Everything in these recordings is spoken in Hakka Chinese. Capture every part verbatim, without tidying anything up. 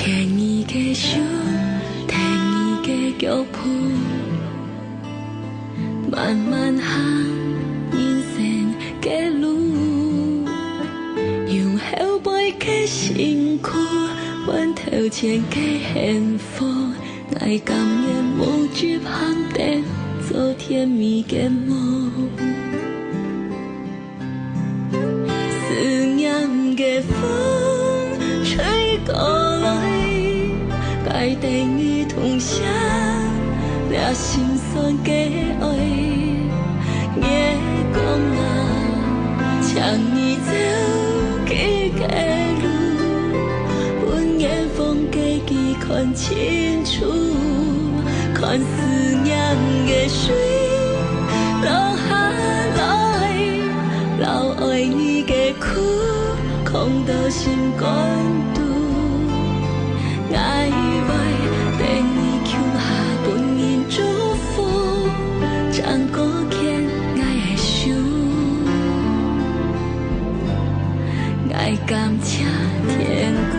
牽你个手，跈你个腳步，慢慢行人生个路。用後背个辛苦，換頭前个幸福。𠊎甘願無執行燈，做甜蜜个夢。 思念个風吹過來，帶等你同行，這心酸个愛。月光啊，請你照佢个路，分遠方个佢看清楚，看思念个水落下來。 留愛你个苦，囥到心肝肚。𠊎會等你共下分人祝福，正過牽𠊎个手，𠊎感謝天公。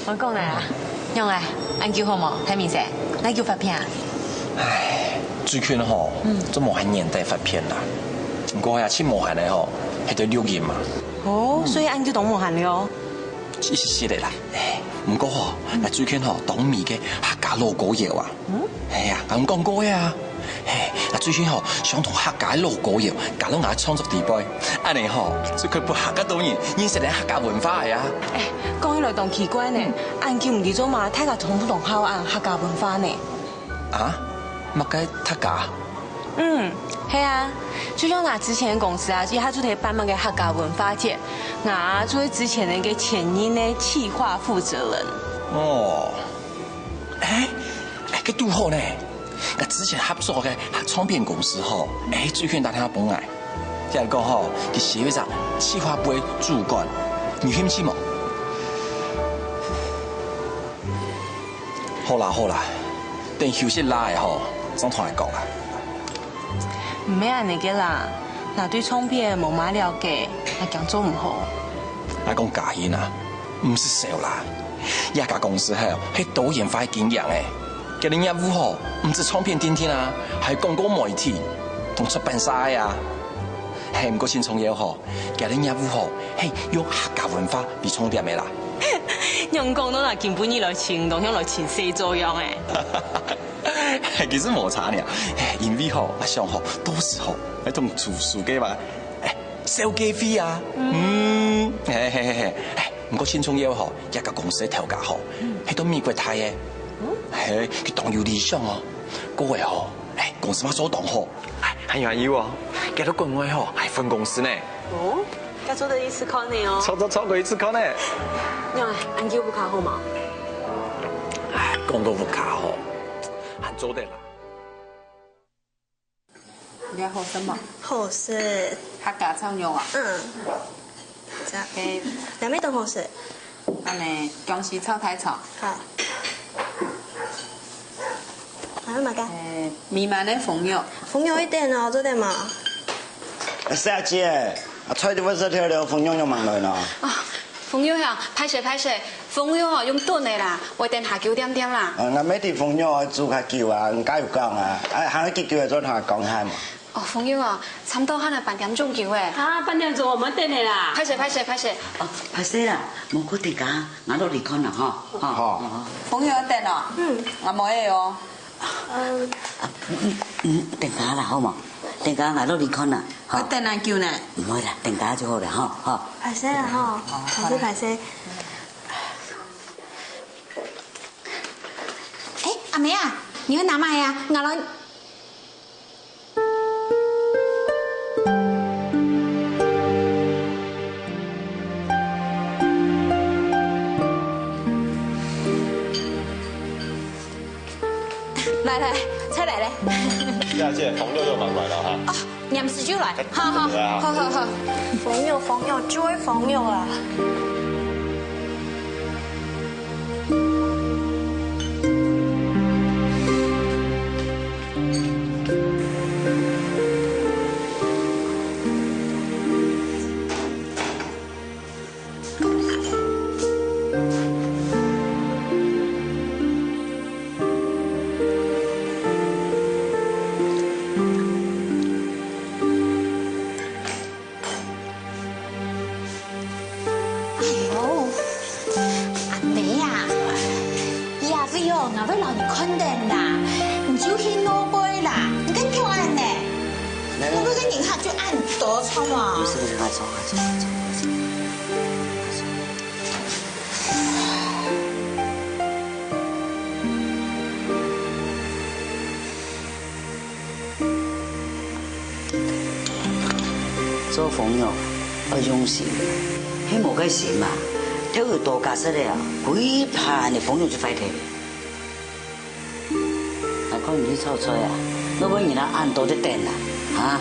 𠊎講來啊，仰仔，恁久好無？太明仔，哪久發片啊？唉，最近吼，嗯。做無閒年代發片啦。毋過啊，盡無閒个吼，係在錄音嘛。哦，嗯。所以恁久當無閒了哦。一息息个啦。唉，毋過吼，𠊎最近吼，當迷个客家老歌謠啊。 嗯？係啊，𠊎有講過个啊。嘿，𠊎最近吼，想同客家个老歌謠，加入𠊎个創作裡背。恁仔吼，就可以分較多人認識咱客家文化个啊。欸，講起來當奇怪呢，嗯。恁久毋知做麼，大家通通好恁客家文化呢。啊？麼个大家？嗯，係啊，就像𠊎之前个公司啊，佢下就在辦麼个客家文化節，𠊎啊，就係之前个一個前任个企劃負責人。哦。 欸，欸，該堵好呢。𠊎之前合作个唱片公司吼，欸，最近打電話分𠊎，佢講吼，佢需要一隻企劃部个主管，你興趣無？好啦好啦，等休息罅仔吼，正同𠊎講啊。 毋係恁仔个啦，𠊎對唱片無麼了解，𠊎驚做毋好。𠊎講嘉欣啊，毋使愁啦，這家公司吼，係多元化个經營个。佢个業務吼，毋止唱片訂訂啊，還有廣告媒體同出版社个啊。係，毋過盡重要吼，佢个業務吼，係用客家文化為重點个啦。仰講到𠊎今晡日來尋，當像來尋細組樣仔。 其實無差呢，因為吼，𠊎想吼，到時候，𠊎同主書記嘛，欸，紹介會啊，嗯，嘿嘿嘿嘿，欸，毋過盡重要吼，這家公司个頭家吼，係到美國待个，嘿，佢當有理想哦，過後吼，欸，公司嘛做當好，欸，還有還有哦，佢到國外吼，還分公司呢。 哦，該做得一試看呢哦。做做做過一試看呢。仰仔，恁久屋下好無？唉，講到屋下吼，還做得啦。你好食無？好食。客家炒肉啊？嗯。這，嘿。這乜當好食。恁仔，薑絲炒大腸。好。還有麼个？欸，美滿个封肉。封肉一點哦，做得無？ 小姐，啊，菜都毋使調了，封肉仰吂來呢？啊，封肉啊，歹勢歹勢，封肉哦，用燉个啦，會等下久點點啦。啊，𠊎乜知封肉愛煮較久啊，你加有講啊，啊，還有幾久个做下講下嘛。哦，封肉哦，差毋多還愛半點鐘久欸。啊，半點鐘𠊎無等个啦。歹勢歹勢歹勢，哦，歹勢啦，無過等下，𠊎落來看啦吼。吼。好。封肉愛等哦。嗯。𠊎無愛哦。嗯。啊，嗯，嗯，嗯，等下啦，好無？等下𠊎落來看啦。 好。愛等恁久呢？毋會啦，等下就好了吼，吼。歹勢啦吼，歹勢歹勢。欸，阿妹啊，你愛拿麼个啊？𠊎來。來來，菜來了。小姐，封肉又吂來了哈。哦， 臨時就來，好好，好好好。封肉封肉，就係封肉啦。會摎你看等啦，你就去外背啦，你跟跳恁呢？外背个人客就恁多，著無？是，是，坐，坐，坐，坐，坐。做蜂肉愛用心，係無該心啊，頭又多加塞了啊，歸盤个蜂肉就壞忒了。 𠊎看你去炒菜啊，外背人啊恁多在等啊，哈？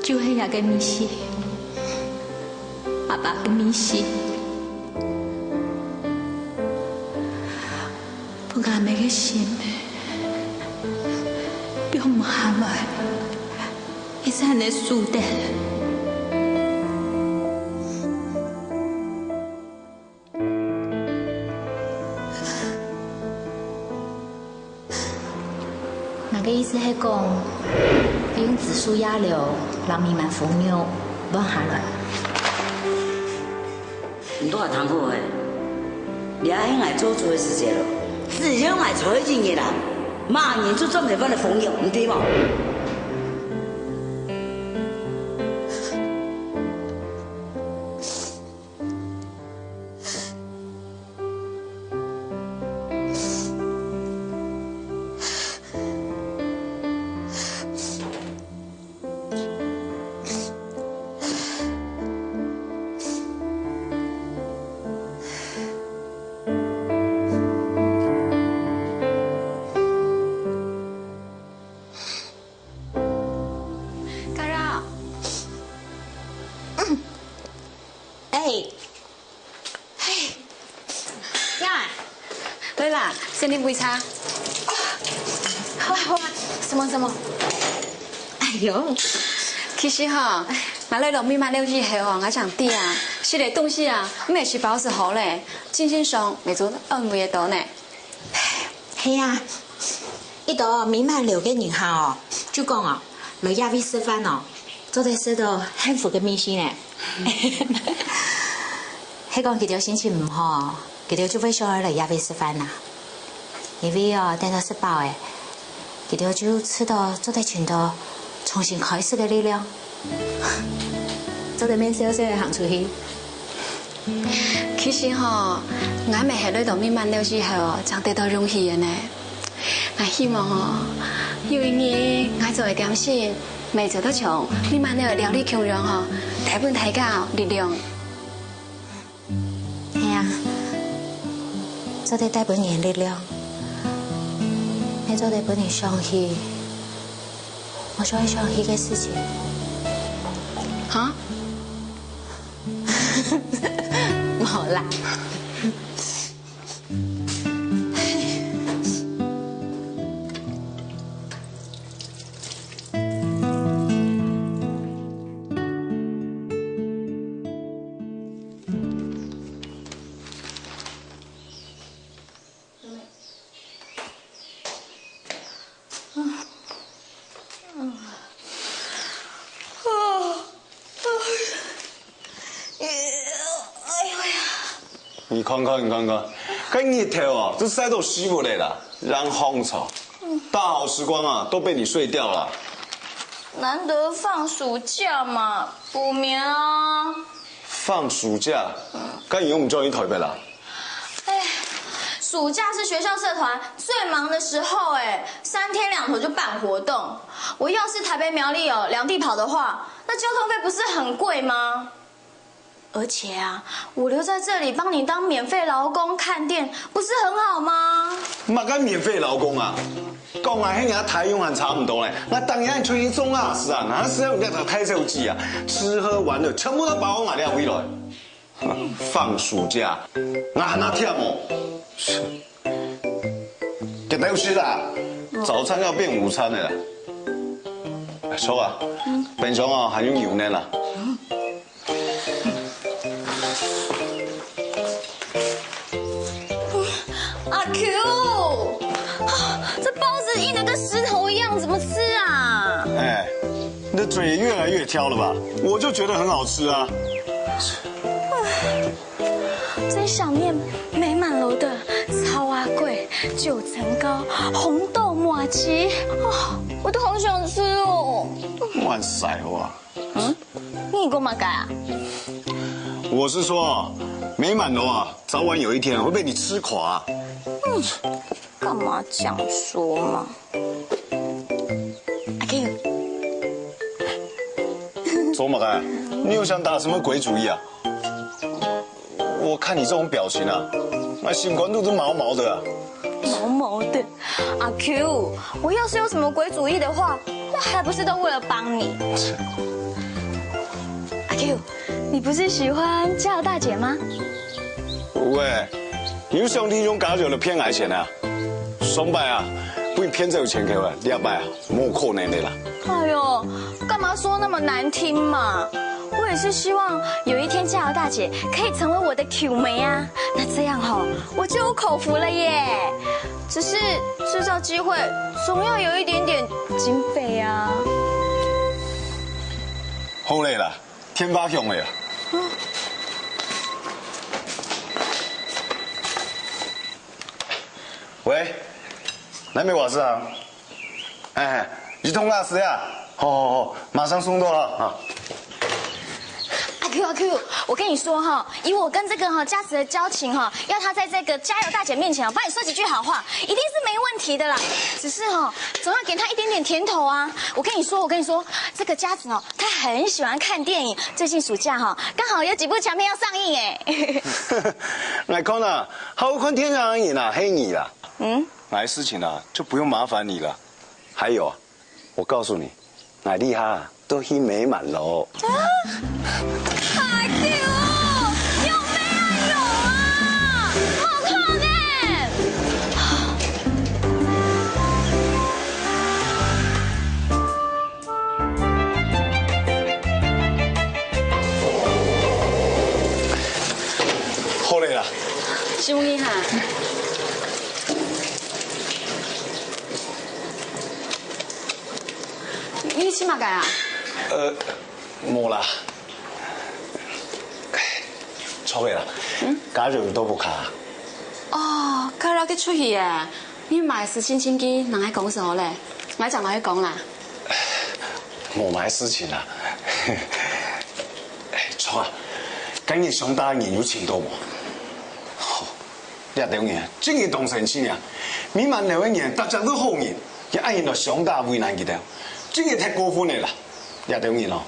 就係這个味緒，阿爸个味緒，分阿姆个心放毋下來，一直恁樣輸等。 𠊎个意思係講，愛用紫蘇葉綠，摎美滿蜂肉換下來。你都還聽好欸，這係𠊎做主个時節了。只要𠊎在這日啊，麼人就做毋得換个蜂肉，你知無？ 家樂，哎，嘿，呀，來啦，先啉杯茶。好啊，好啊，什麼什麼？哎喲，其實哈，𠊎來到美滿樓以後哦，𠊎正知啊，食个東西啊，毋係食飽就好咧，精神上乜做得安慰得到呢。係啊，一到美滿樓个人客哦，就講哦，來這位食飯哦，做得食到幸福个味緒呢。係講佢兜心情毋好，佢兜就會想愛來這位食飯啊。因為哦，等到食飽咧，佢兜就試著做得尋到重新開始个力量，做得面笑笑个行出去。其實吼，𠊎乜係來到美滿樓以後，正得到勇氣个呢。 𠊎希望哦，有一日𠊎做个點心，乜做得像美滿樓个料理共樣吼，帶分大家力量。係啊，做得帶分人力量，乜做得分人想起，無想愛想起个事情。哈？無啦。哎呦呀！你看看，你看看，該日頭啊，都曬到死不了啦，正好著。大好時光啊，都被你睡掉了。難得放暑假嘛，補眠啊。放暑假，該你又毋轉去台北啦？哎，暑假是學校社團最忙的時候哎，三天兩頭就辦活動。我要是台北苗栗哦，兩地跑的話，那交通費不是很貴嗎？而且啊，我留在這裡幫你當免費勞工看店，不是很好嗎？麼个免費勞工啊？講啊，係人家台用還差毋多咧，𠊎當然出去做啊事啊，哪時有人家大小姐啊，吃喝玩樂全部都包我這位來。放暑假，𠊎還那忝哦。 今日有事啦，早餐要變午餐的啦。哎，叔啊，冰箱哦還有牛奶啦。阿 Q，這包子硬得跟石頭一樣，怎麼吃啊？哎，你的嘴也越來越挑了吧？我就覺得很好吃啊。 真想念美滿樓的草仔粿、九層糕、紅豆麻糬，哦，我都好想吃哦。亂講話。嗯，你講麼个啊？我是說，美滿樓啊，早晚有一天會被你吃垮。嗯，幹嘛這樣說嘛？阿 Q，做麼个？你又想打什麼鬼主意啊？ 我看你這種表情啊，那心肝肚都毛毛的啊。毛毛的，阿 Q，我要是有什麼鬼主意的話，那還不是都為了幫你。阿 Q，你不是喜歡加油大姐嗎？喂，你又想利用加油的騙愛錢啊？上擺啊，分你騙走錢去啊，這擺啊，無可能的啦。哎喲，幹嘛說那麼難聽嘛？ 我也是希望有一天加油大姐可以成為我的球妹啊，那這樣吼，我就有口福了耶。只是製造機會總要有一點點經費啊。好了啦，電話響了啦。喂，南美瓦斯行。 哎，一桶瓦斯啊，好好好，馬上送到啊！啊，阿 Q 阿 Q，我跟你說哈，以我跟這個哈佳慈的交情哈，要她在這個加油大姐面前啊，幫你說幾句好話，一定是沒問題的啦。只是哈，總要給她一點點甜頭啊。我跟你說，我跟你說，這個佳慈哦，她很喜歡看電影，最近暑假哈，剛好有幾部強片要上映哎。來看啊，好看電影的人啊，係你啦。嗯， 𠊎个事情啊，就不用麻煩你了。還有啊，我告訴你，𠊎這下都去美滿樓。啊！哎喲，有沒有啊？好看呢！你去麼个啊？呃，無啦。著个啦，嗯？加入你都不卡。哦，加入个出去耶。你買事情先去，拿來講就好咧。𠊎正來講啦。無麼个事情啦。哎，著啊，今日上大人有請到無？ 這兜人啊，真个當生趣啊！美滿樓个人，大家都好人，佢恁樣來相打為難佢兜，真个忒過分了啦！這兜人哦，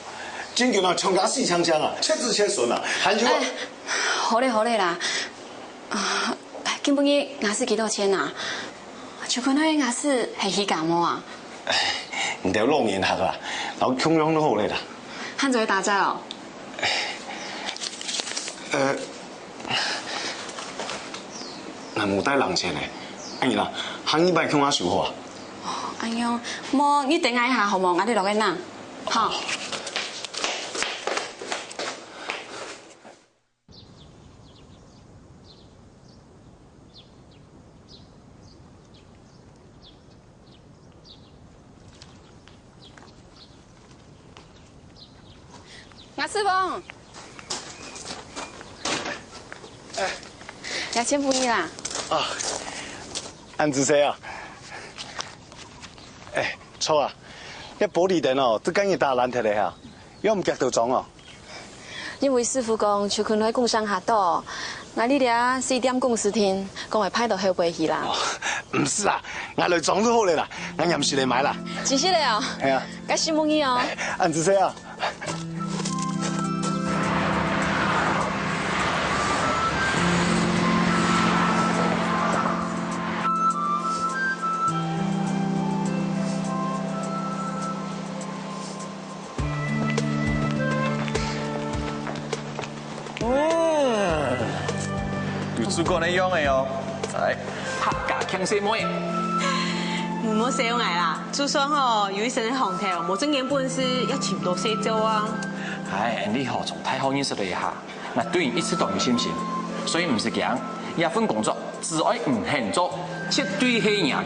真个哦，像該死青青啊，絕子絕孫啊，還有啊，哎，好咧好咧啦，啊，今晡日𠊎使幾多錢啊？就看到𠊎使係虛假無啊？哎，你兜老人客啦，摎共樣都好咧啦。還做得打折哦？呃， 𠊎無帶零錢呢。恁樣啦，下二擺共下收好啊？哦，恁樣，無，你等𠊎一下好無？𠊎來落去拿。好。 𠊎師傅，哎。這錢分你啦。啊，恁仔細啊！哎，著啊，這玻璃燈哦，都今日打爛忒了哈，又毋夾到裝哦。 因為師傅講，秋坤來工廠下到，𠊎這裡係店公司定，講會派到後背去啦。哦，毋使啦，𠊎來裝就好了啦，𠊎黏時來買啦。真實个哦。係啊。該承蒙你哦。恁仔細啊。 嗯，有煮過个樣个哦。來，客家慶細妹。毋好笑𠊎啦，就算吼有一身个行頭，無正經本事，也尋毋到細招啊。哎，你吼從大學認識了一下，𠊎對你一直都有信心，所以毋使驚，這份工作只愛你肯做，絕對係你个。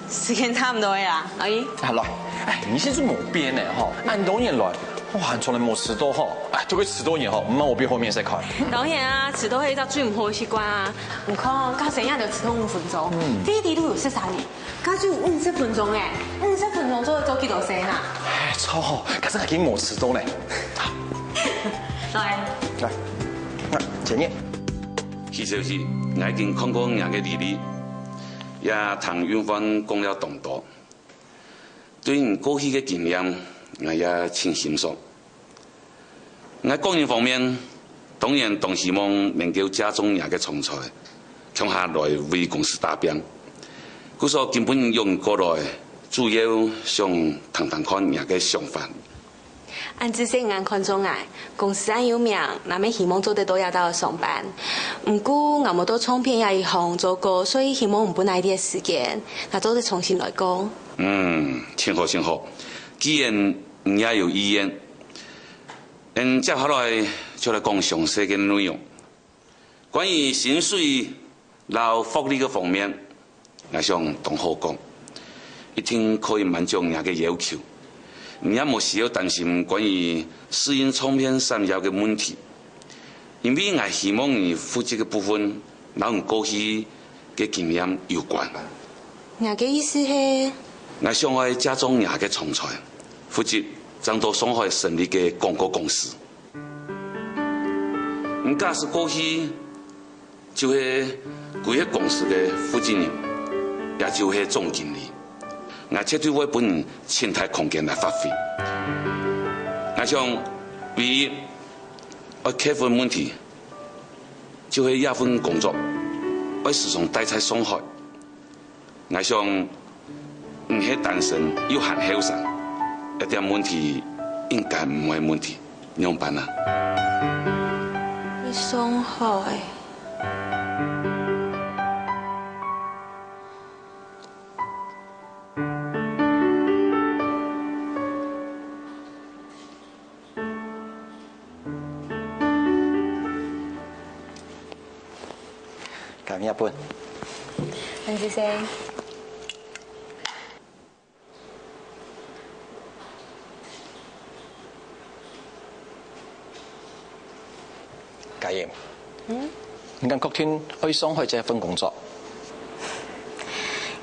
時間差毋多个啦，阿姨。好了，哎，你先生無變呢吼，恁多年來，哇，從來無遲到吼，哎，都會遲到人吼，毋好變好面色看。當然啊，遲到係一隻最毋好个習慣啊。你看，頭先也就遲到五分鐘，嗯。飛機都有十三人，該就有五十分鐘哎，五十分鐘做做幾多事啊？哎，著吼，可是還緊無遲到呢。來。來，那，前面。其實是，𠊎已經看過你个履歷。 也聽運煥講了當多。對你過去个經驗，𠊎也盡欣賞。𠊎個人方面，當然當希望能夠借重若个長才，共下來為公司打拚。故所今晡日約你過來，主要想聽聽看若个想法。 恁仔細，你恁看重𠊎，公司恁有名，𠊎乜希望做得到這搭上班。毋過，𠊎無到唱片這一行做過，所以希望你分𠊎一息時間，𠊎做得重新來過。嗯，真好，真好。既然你也有意願，嗯，接下來就來講詳細个內容。關於薪水 摎福利个方面，𠊎想當好講，一定可以滿足若个要求。你也無需要擔心關於試音唱片產業个問題，因為𠊎希望你負責个部分，摎你過去个經驗有關。若个意思係？𠊎想愛借重若个長才，負責正在上海成立个廣告公司。你假使過去 就係歸个公司个負責人，也就係總經理。𠊎絕對會分你盡大空間來發揮。𠊎想，唯一愛克服个問題，就係這份工作愛時常戴在上海。 𠊎想，你係單身又還後生，這點問題應該毋會問題，仰般啊？你傷害。大日本。陳先生。嘉音，嗯？你敢確定愛上海這份工作？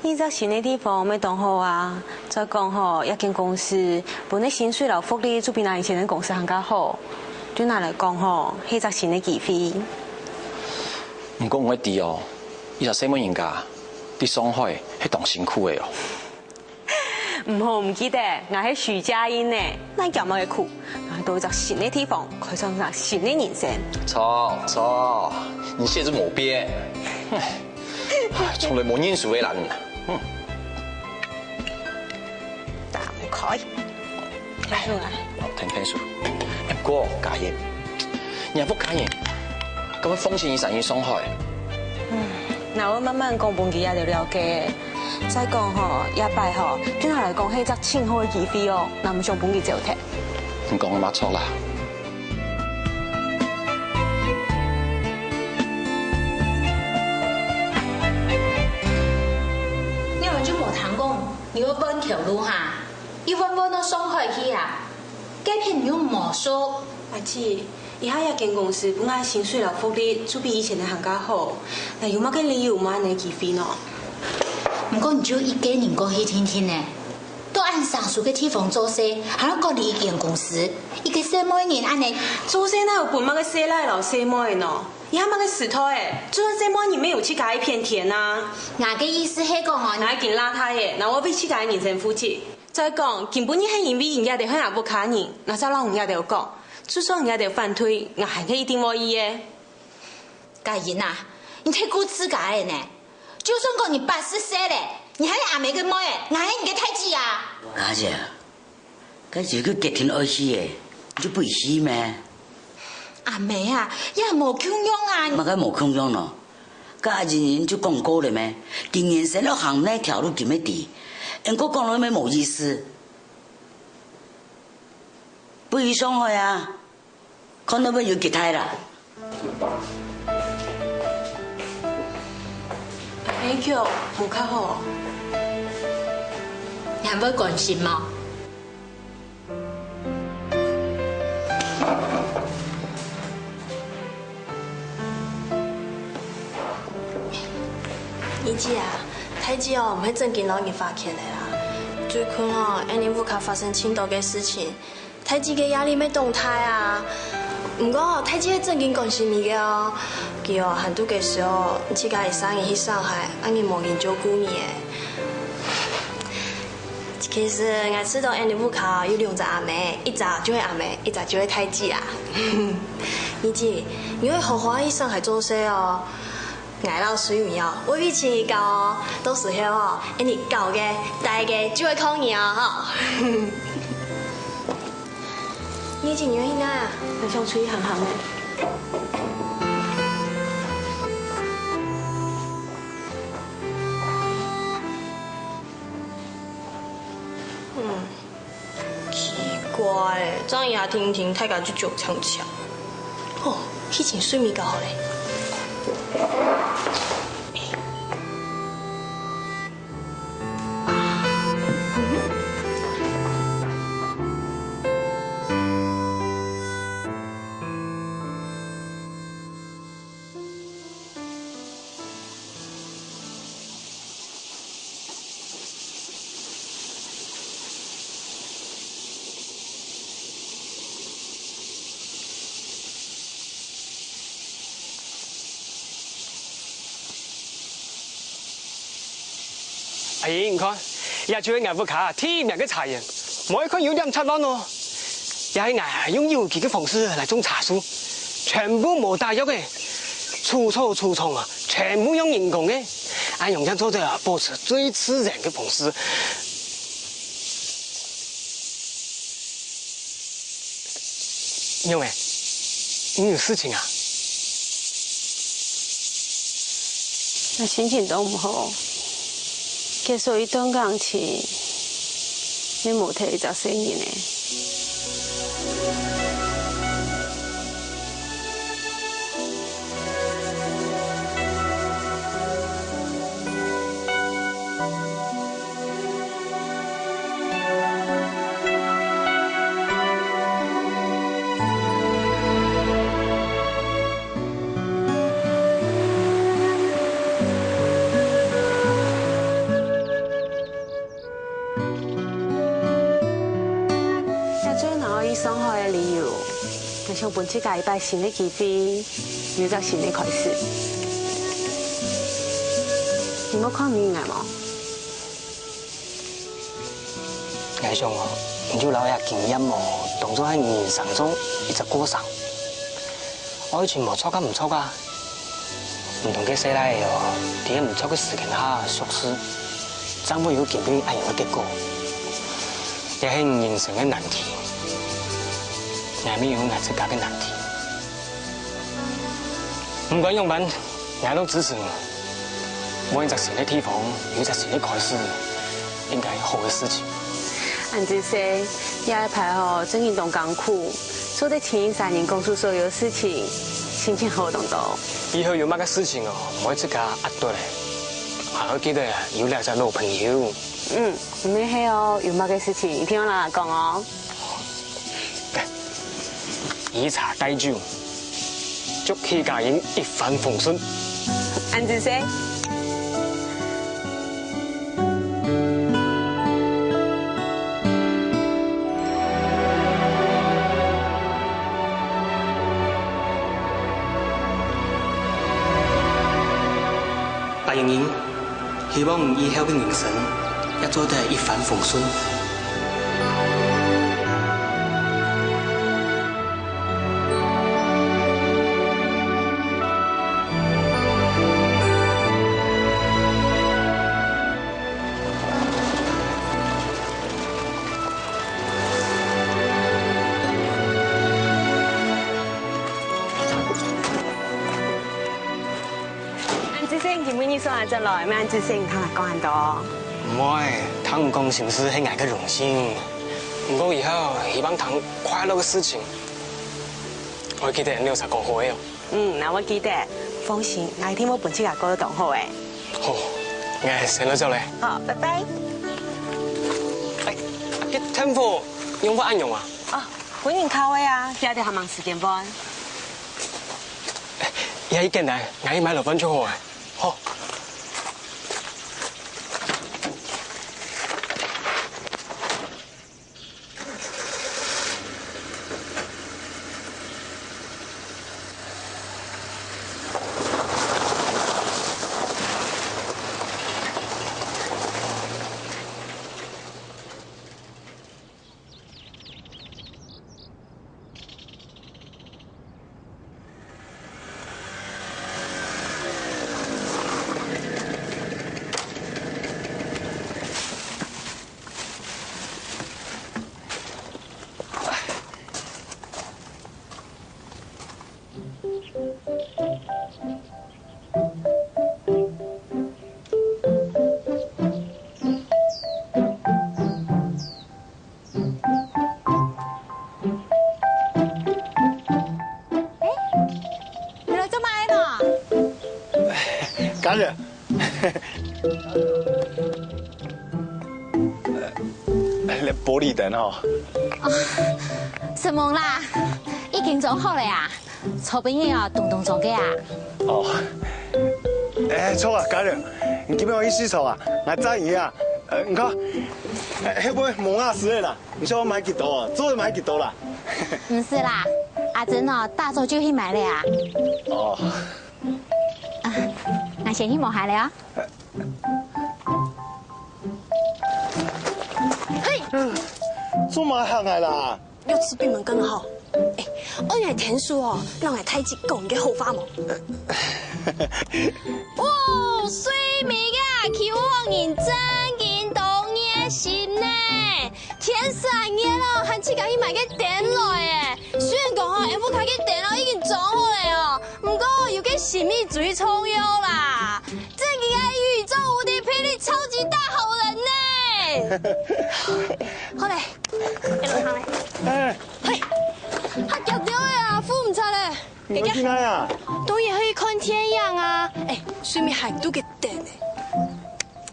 你在新个地方乜當好啊！再講吼，這間公司分个薪水摎福利就比𠊎以前个公司還較好。對𠊎來講吼，係隻新个機會。毋過𠊎知哦，一隻細妹人家，在上海係當辛苦个哦。毋好毋記得，𠊎係徐佳音呢，哪驚麼个苦？𠊎到一隻新个地方，開創一隻新个人生。著著，你寫字無變。 從來無認輸个人。嗯。打毋開。聽書啊。哦，聽聽書。哎，毋過，嘉音，你還不嘉音，根本放心一儕人上海。嗯，𠊎會慢慢講分佢也了解。再講吼，這擺吼，對𠊎來講係一隻盡好个機會哦，𠊎毋想分佢走忒。你講个無錯啦。 你完全無聽講，你愛換頭路哈？又換換到上海去啊？該片你又無熟。阿姊，這下這間公司分𠊎个薪水摎福利，就比以前个還較好。𠊎有麼个理由無恁樣个機會呢？毋過你就一個人過去定定呢？ 到恁生疏个地方做事，還愛管理一間公司，一個細妹人恁樣。做事哪有分麼个細倈摎細妹呢？這下麼个時代欸，就算細妹人乜有自家一片天啊。𠊎个意思係講哦，𠊎已經偌大欸，𠊎會為自家个人生負責。再講，今晡日係因為你這兜係𠊎屋下人，𠊎正摎你這兜講，就算你這兜反對，𠊎還係一定會去个。 嘉音啊，你忒顧自家了呢！就算講你八十歲了，你還係阿姆个妹仔，𠊎係你个大姊啊！阿姊，該有个決定愛去个，你就毋去咩？阿姆啊，也無共樣啊！麼个無共樣咯？該阿英英就講過了咩？佢人生愛行哪條路佢乜知，毋過講了乜無意思。毋去上海啊！ 看到尾有吉他啦。Thank you，無較好。你還會關心嗎？你知啊，大姊哦，毋係正經摎你花錢个啦。最近哦，𠊎等屋下發生盡多个事情， 大姊个壓力乜當大啊。毋過，大姊係正經關心你个哦。佢哦，還在該時哦，自家一儕人去上海，恁樣無人照顧你欸。其實，𠊎知道𠊎等屋下有兩隻阿姆，一隻就係阿姆，一隻就係大姊啊。你知，你愛好好去上海做事哦。 𠊎摎水妹哦，會為你教哦，到時候哦，恁樣教个、帶个就會靠你哦，吼。你今日去哪啊？𠊎想出去行行欸。嗯。 奇怪，正一下定定，大家就走淨淨。哦，去尋水妹較好咧。阿英，你看，這就係𠊎屋下第一名个茶園，莫看有點雜亂哦。這係𠊎用有機个方式來種茶樹，全部無打藥个，除草除蟲啊，全部用人工个。 恁樣正做得保持最自然个方式。仰仔，你有事情啊？𠊎心情都毋好，結束一段感情，乜無忒一隻細人仔。分自家一擺新个機會，有隻新个開始。你有看毋明𠊎無？𠊎想哦，你就摎這經驗哦，當做係人生中一隻過程。愛情無著啊，毋著啊， 毋同个細賴仔哦，在毋著个時間下熟事，正會有今晡日恁樣个結果。這係人生个難題，𠊎乜有𠊎自家个難題。毋管仰般，𠊎都支持你。換一隻新个地方，有一隻新个開始，應該係好个事情。恁仔細，這一排吼，正經當艱苦。 做得聽儕人講述所有事情，心情好當多。以後有麼个事情哦，毋會自家閼著咧，還愛記得啊，有這隻老朋友。嗯，毋係哦，有麼个事情一定愛摎𠊎講哦。以茶代酒，祝大家人一帆風順。恁仔細。 白瑩瑩，希望你以後个人生也做得一帆風順。 恁仔細，今晡日送𠊎轉來，乜恁仔細，你同𠊎講恁多。毋會，聽你講心事係𠊎个榮幸。毋過以後，希望聽快樂个事情。愛記得你有啥講好个哦。 嗯，𠊎會記得。放心，𠊎一定會分自家過到當好个。好，𠊎先來走咧。好，拜拜。哎，該電火用法恁樣啊？哦，分人敲个啊，佢兜還吂時間換。哎，這已經來，𠊎去買來換就好啊。好。 哎，你來做麼个呢？家人，玻璃燈吼。哦，承蒙啦，已經裝好了啊。 昨晡日啊，東東裝个啊。哦。哎，著啊，家人，你今晡日去市場啊，𠊎載你啊。呃，你看，哎，該位無雅詩个啦，你想愛買幾多啊？做得買幾多啦？毋使啦，阿珍哦，打早就去買了啊。哦。啊，𠊎先去摸下了啊。嘿，做麼个嚇𠊎啦？ 要吃閉門羹了吼。哎，愛𠊎天叔哦，摎𠊎大姊講一個好話無？哦，衰命啊，欺負人正經當熱心呢！天時恁熱咯，還自家去買個燈來誒。雖然講吼，𠊎屋下个燈哦已經裝好了哦，毋過有個心意最重要啦。正經个宇宙無敵霹靂超級大好人呢！好嘞， 一路行咧。哎，嘿，較遽兜仔啊，赴毋掣咧。你愛去哪啊？當然愛去看電影啊。哎，順便還堵个等咧。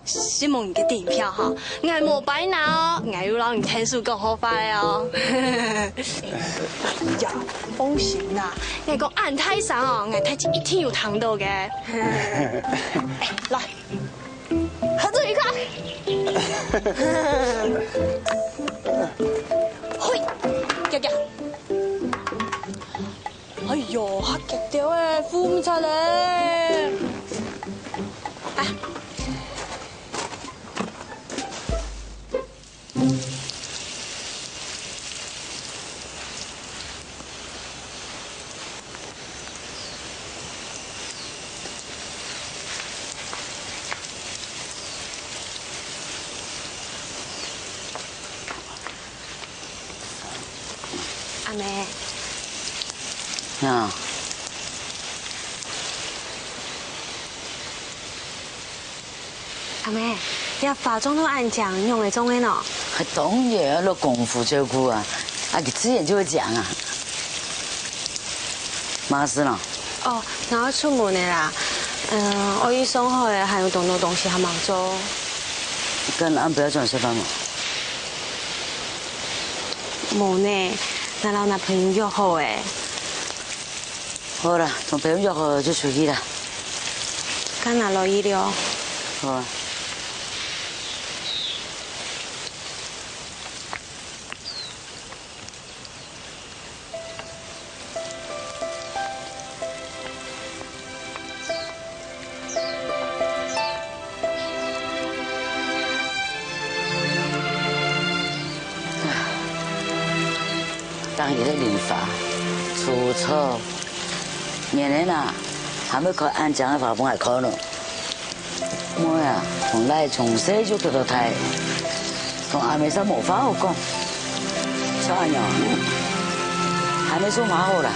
承蒙你个電影票哈，𠊎無白拿哦，𠊎有摎你天叔講好話个哦。哎呀，放心啦，𠊎講恁大聲哦，𠊎大姊一定有聽到个。哎，來。 合作愉快。嘿，遽遽。出來！啊！ 阿姆。呀。阿姆，這花種到恁靚，仰會種个呢？係當然愛落功夫照顧啊，啊佢自然就會靚啊。麼个事呢？哦，𠊎愛出門个啦。嗯，𠊎去上海个，還有當多東西還吂做。該暗晡愛轉來食飯無？ 無呢，𠊎摎男朋友約好个。好啦，同朋友約好就出去啦。該𠊎來去了。好啊。 當日个林花，粗糙，年年啊，還會開恁靚个花分𠊎看哦。 妹啊，同倈從細就讀到大，同阿姆煞無話好講。像恁樣，還係做麼好啦。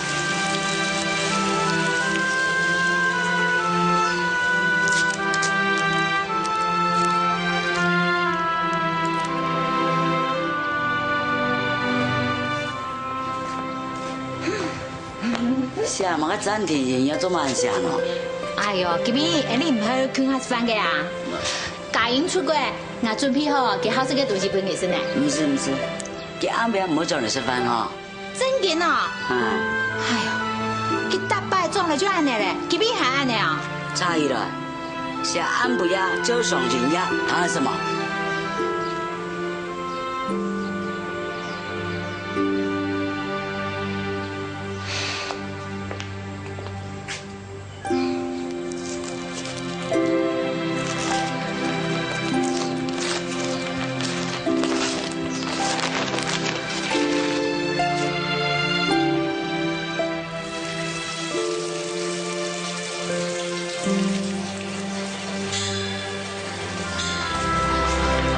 寫麼个暫停營業做麼个恁寫呢？哎喲，今晡日𠊎俚毋係共下食飯个啊？佳音出國，𠊎準備好佢好食个東西分佢食呢。毋使毋使，佢暗晡毋會轉來食飯吼。正經哦？嗯。哎喲，佢逐擺轉來就恁呢咧，今晡日還恁呢哦？差異了，寫暗晡夜照常營業，還有麼个？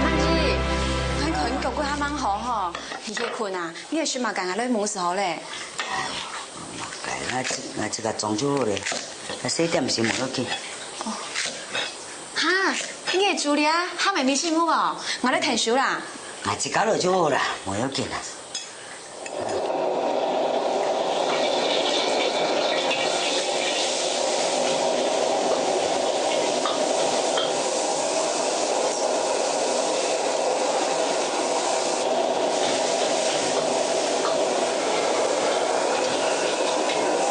阿妹，看看你腳骨還吂好吼，你去睏啊，你个脣毛𠊎來摸就好咧。𠊎，𠊎自，𠊎自家裝就好咧，該細點心無要緊。哦。哈，你个手裡啊，還無洗手無？𠊎來𢯭手啦。𠊎自家來就好啦，無要緊啦。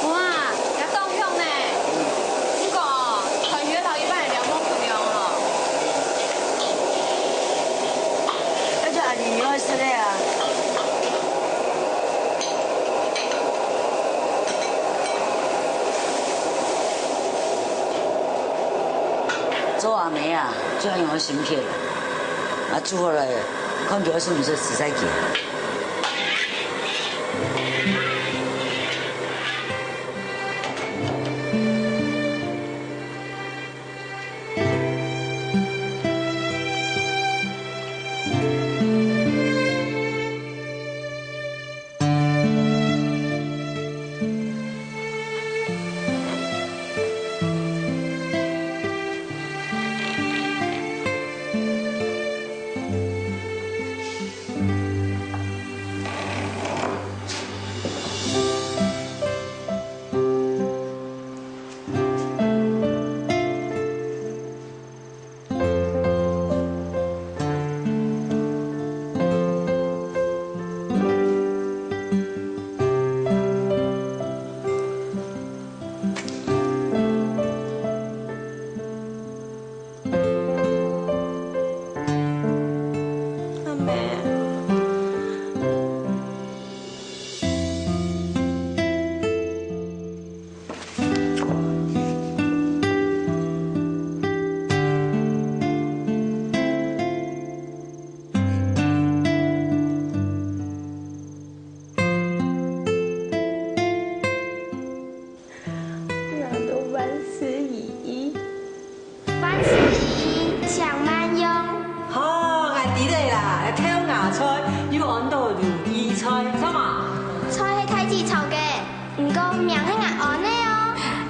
哇，這當香呢！毋過哦，團圓頭一般人無分量哦。 該就阿姨你愛食个啊。做阿姆啊，就愛用个心血，啊，煮好來，看佢愛食毋食，食在佢。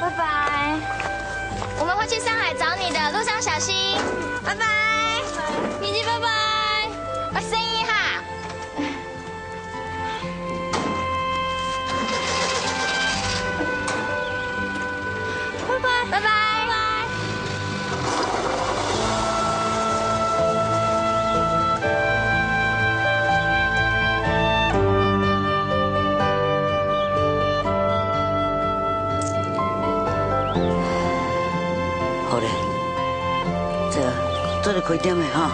拜拜。我们会去上海找你的，路上小心。拜拜。米奇，拜拜。我生意哈。拜拜。拜拜。拜拜。好咧，这个做得开店的哈，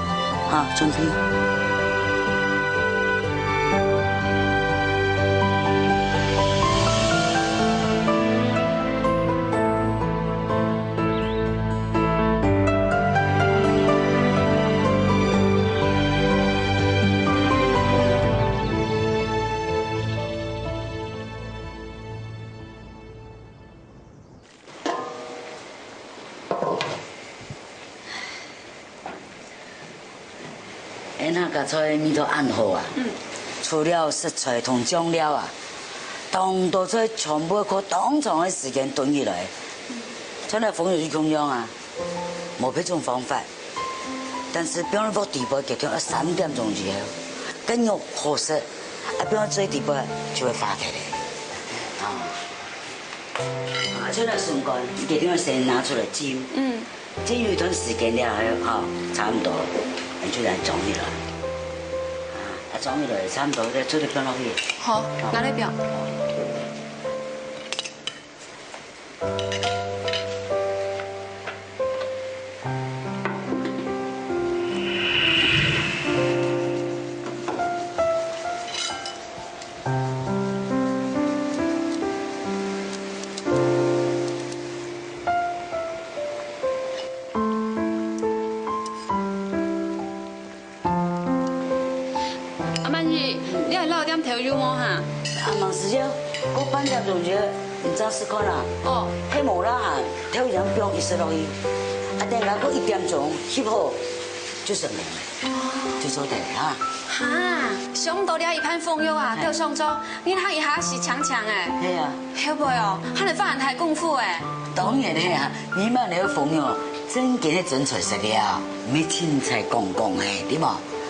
哈，准备。菜味道恁好啊，除了食材同醬料啊，當多菜全部愛靠當長个時間燉起來。像該封肉就共樣啊，無別種方法，但是放入鑊底背，佢定愛三點鐘以後，該肉好食，啊，放入水底背就會化開咧。啊，啊，像該筍乾，佢定愛先拿出來浸。嗯。 浸有一段時間了，吼，差毋多，你就來裝起來。啊，裝起來差毋多，再做得放落去。好，拿來放。阿曼姨，你个老店頭有無哈？啊，吂時間，過半點鐘就，你再試看啦。哦。係無啦哈，頭已經放一息落去，啊，等下過一點鐘翕好，就成功了，就做得了哈。哈，想毋到這一盤封肉啊，哎。都想做，你看一下係強強誒。係啊。會毋會哦？還得花很大功夫誒。當然了啊， 你買這个封肉，正經个真材實料，毋係凊彩講講个，對無？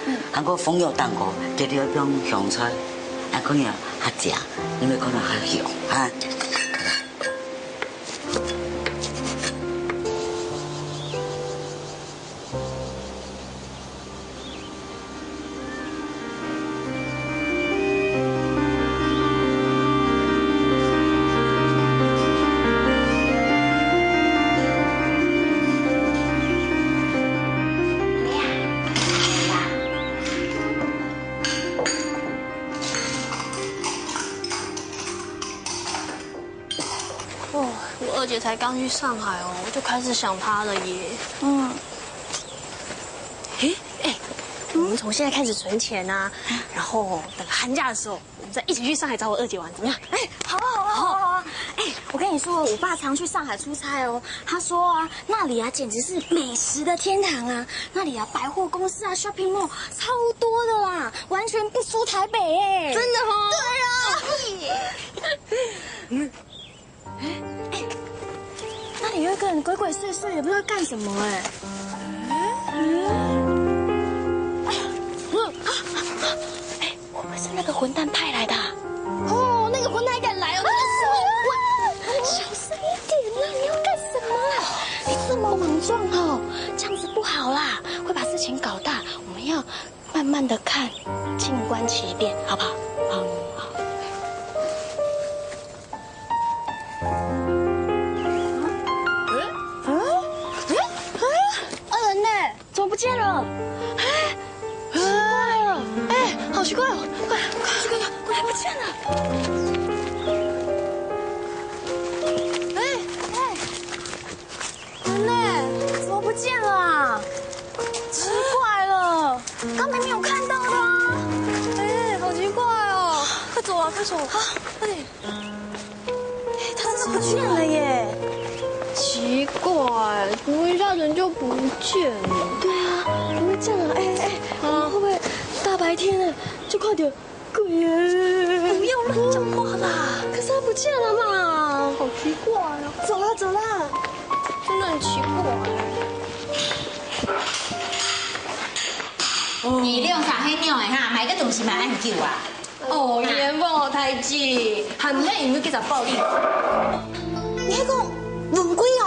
嗯。還過封肉當高，一定愛放香菜，啊，可能較正，你會看到較香，哈。 哦，我二姐才剛去上海哦，我就開始想她了耶。嗯。誒，誒，我們從現在開始存錢啊，然後等寒假的時候，我們再一起去上海找我二姐玩，怎麼樣？哎，好啊，好啊，好啊，好啊！哎，我跟你說，我爸常去上海出差哦，他說啊，那裡啊簡直是美食的天堂啊，那裡啊百貨公司啊，shopping mall超多的啦，完全不輸台北哎。真的哦？對啊。那裡有一個人鬼鬼祟祟，也不知道幹什麼哎。嗯，哎，會不會是那個混蛋派來的啊？哦，那個混蛋敢來哦，那個時候，哇，小聲一點啦，你要幹什麼啦？你這麼莽撞哦，這樣子不好啦，會把事情搞大。我們要慢慢的看，靜觀其變，好不好？好，好。 嗯？嗯？嗯？哎，人呢？怎麼不見了？哎，奇怪了，哎，好奇怪哦！快，快去看看，快不見了！哎，哎，人呢？怎麼不見了啊？奇怪了，剛明明有看到的啊！哎，好奇怪哦！快走啊，快走！啊，快點！ 哎，他真的不見了耶！奇怪，怎麼一下人就不見了？對啊，怎麼會這樣啊？哎，哎，我們會不會大白天的就看到鬼啊？不要亂講話啦！可是他不見了嘛。好奇怪哦。走了，走了。真的很奇怪。二兩三係仰仔哈，買个東西買恁久啊？ 哦，冤枉哦，大姊，還毋係因為佢隻暴力。你係講文貴哦？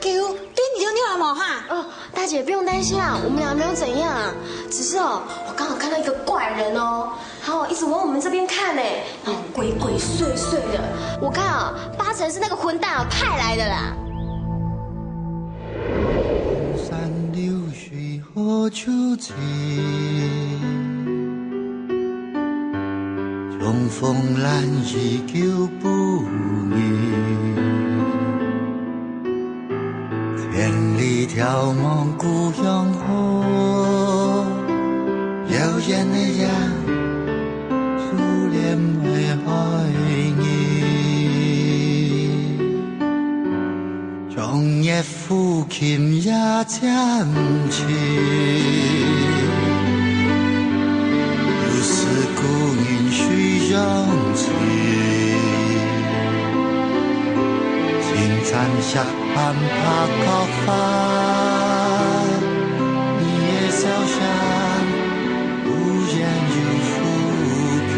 佢有對你有仰仔無哈？哦，大姐不用擔心啦，我們倆沒有怎樣啊。只是哦，我剛好看到一個怪人哦，他哦一直往我們這邊看呢，然後鬼鬼祟祟的。我看啊，八成是那個混蛋啊派來的啦。 山流水河出情，重逢難遇舊不明。千里眺望故鄉好，遙遠的夜，思念的海兒。 長夜撫琴夜漸沉。石板白菊花，你的笑聲，忽然又浮起。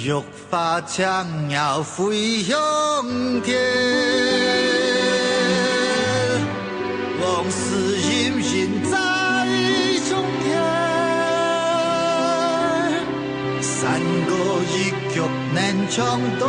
玉花青鳥飛向天，往事隐隱在中間。山歌一曲能唱斷